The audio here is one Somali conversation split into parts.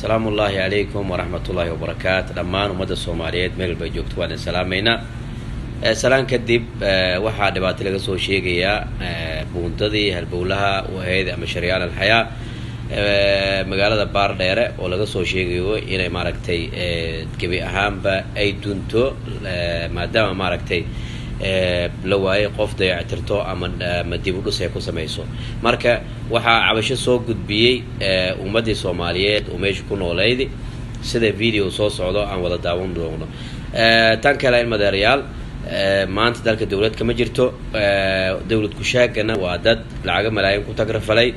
Salaamu ullaahi calaykum waraxmatullaahi wabarakaatu. Dhammaan ummadda Soomaaliyeed meel walba ay joogto waan idin salaamaynaa. Salaan kadib, waxaa dhibaato laga soo sheegayaa buundadii halbowlaha u ahayd ama sharyaan alxayaa magaalada Baardheere, oo laga soo sheegayo inay maaragtay gebi ahaanba ay dunto, maadaama maaragtay la waayay qof dayactirto ama dib u dhus ay ku samayso. Marka waxaa cabasho soo gudbiyey ummaddii Soomaaliyeed oo meesha ku nooleyd, sida video soo socdo aan wada daawan doono. Tan kale, ilmadeerayaal, maanta dalka dowlad kama jirto. Dowlad kushaagana waa dad lacaga malaayiin ku tagrafalay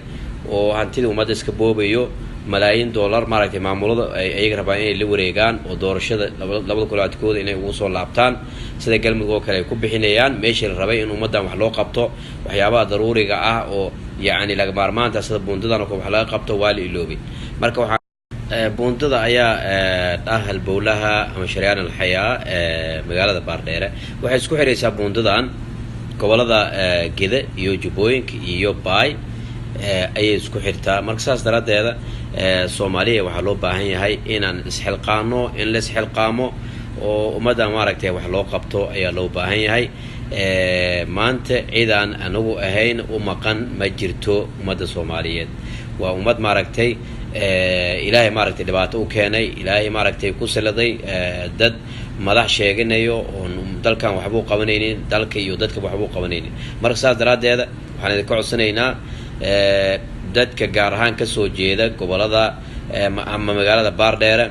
oo hantidii ummadda iska boobayo, malaayiin dollar maaragtay maamulada ay ayaga rabaan inay la wareegaan oo doorashada 2021-kooda inay ugu soo laabtaan, sida Galmudug oo kale ay ku bixinayaan. Meeshii la rabay in ummaddan wax loo qabto, waxyaabaha daruuriga ah oo yacni laga maarmaanta sida buundadan oo kale wax laga qabto, waa la iloobay. Marka waxaa buundada ayaa ah halbowlaha ama sharyaan alxayaa magaalada Baardheere. Waxay isku xiraysaa buundadan gobolada Geda iyo Jubbooyinka iyo Baay ayay isku xirtaa. Marka saas daraaddeeda, Soomaaliya waxaa loo baahan yahay inaan isxilqaano, in la isxilqaamo oo ummadda maaragtay wax loo qabto ayaa loo baahan yahay. Maanta cidaan anagu ahayn u maqan ma jirto. Ummadda Soomaaliyeed waa ummad maaragtay Ilaahay maaragtay dhibaato u keenay, Ilaahay maaragtay ku siladay dad madax sheeganayo oon dalkan waxbuu qabanaynin, dalka iyo dadka waxbuu qabanaynin. Marka saas daraaddeeda waxaan idinka codsanaynaa dadka gaar ahaan kasoo jeeda gobolada ama magaalada Baardheere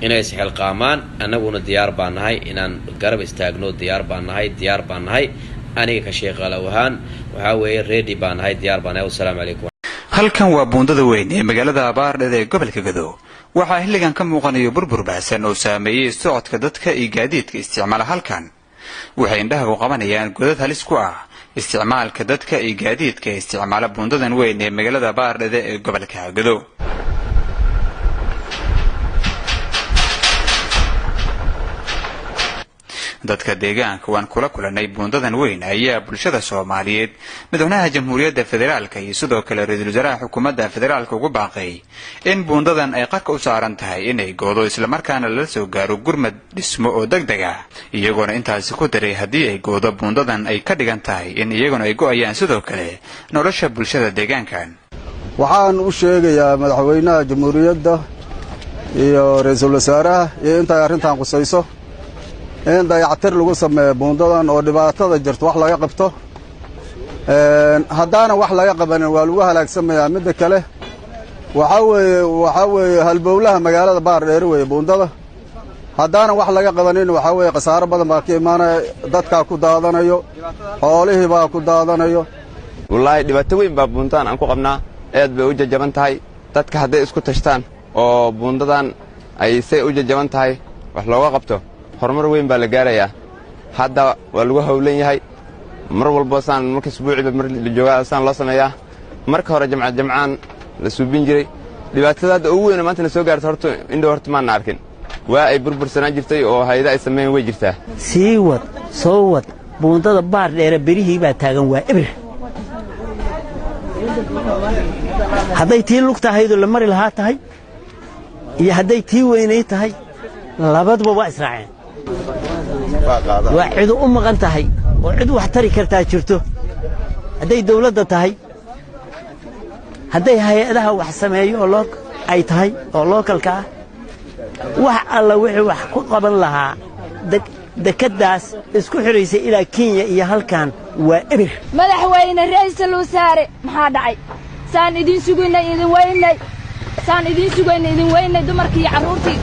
inay isxilqaamaan. Annaguna diyaar baan nahay inaan garab istaagno, diyaar baan nahay, diyaar baan nahay. Aniga ka sheeqalow ahaan waxaa weeye ready baan nahay, diyaar baan nahay. Wassalaamu calaykum. Halkan waa buundada weyn ee magaalada Baardheer ee gobolka Gado. Waxaa xilligan ka muuqanayo burbur baahsan oo saameeyey socodka dadka iyo gaadiidka isticmaala halkan. Waxay indhaha u qabanayaan godad halis ku ah isticmaalka dadka iyo gaadiidka isticmaala buundadan weyn ee magaalada Baardhede ee gobolka Gado. Dadka deegaanka waan kula kulanay buundadan weyn ayaa bulshada Soomaaliyeed, madaxweynaha Jamhuuriyadda Federaalka iyo sidoo kale ra-iisul wasaaraha xukuumadda federaalka ugu baaqay in buundadan ay qarka u saaran tahay inay goodo, islamarkaana lala soo gaaro gurmad dhismo oo deg deg ah, iyagoona intaasi ku daray haddii ay goodo buundadan ay ka dhigan tahay in iyaguna ay go'ayaan sidoo kale nolosha bulshada deegaankan. Waxaan u sheegayaa madaxweynaha jamhuuriyadda iyo ra-iisul wasaaraha iyo intay arrintan qusayso in dayactir lagu sameeyo buundadan oo dhibaatada jirto wax laga qabto. Haddaanan wax laga qabanin, waa lagu halaagsamayaa. Midda kale, waxaa weeye halbowlaha magaalada Baardheere weeye buundada. Haddaanan wax laga qabanin, waxaa weeye khasaaro badan baa ka imaanaya, dadkaa ku daadanayo, xoolihii baa ku daadanayo. Wallaahi, dhibaato weyn baa buundadan aan ku qabnaa, aad bay u jajaban tahay. Dadka hadday isku tashtaan oo buundadan ay say u jajaban tahay wax looga qabto, horumar weyn baa la gaarayaa. Hadda waa lagu hawlan yahay mar walbo saan marka isbuuciba mar la joogaa saan loo sameeyaa. Marka hore jamca jamcaan la suubin jiray. Dhibaatada hadda ugu weyna maanta na soo gaarta, horta indhow horta maanna arkin, waa ay burbursanaan jirtay oo hayada ay sameeyeen way jirtaa. Sii wad, soo wad, buundada Baardheere berihii baa taagan, waa ebir. Hadday tii lugta ahaydoo la mari lahaa tahay iyo hadday tii weynay tahay, labaduba waa israaceen. Waa cidu u maqan tahay oo cid wax tari kartaa jirto, hadday dawladda tahay, hadday hay-adaha wax sameeyo oo loo ay tahay oo localka ah, wax alla wixii wax ku qaban lahaa. Dekaddaas isku xidhaysay ilaa Kenya iyo halkan waa ebir. Madaxweyne, ra'iisul wasaare, maxaa dhacay? Saan idiin sugaynay, idin weynay, saan idiin sugaynay, idin weynay, dumarkii iyo carruurtii.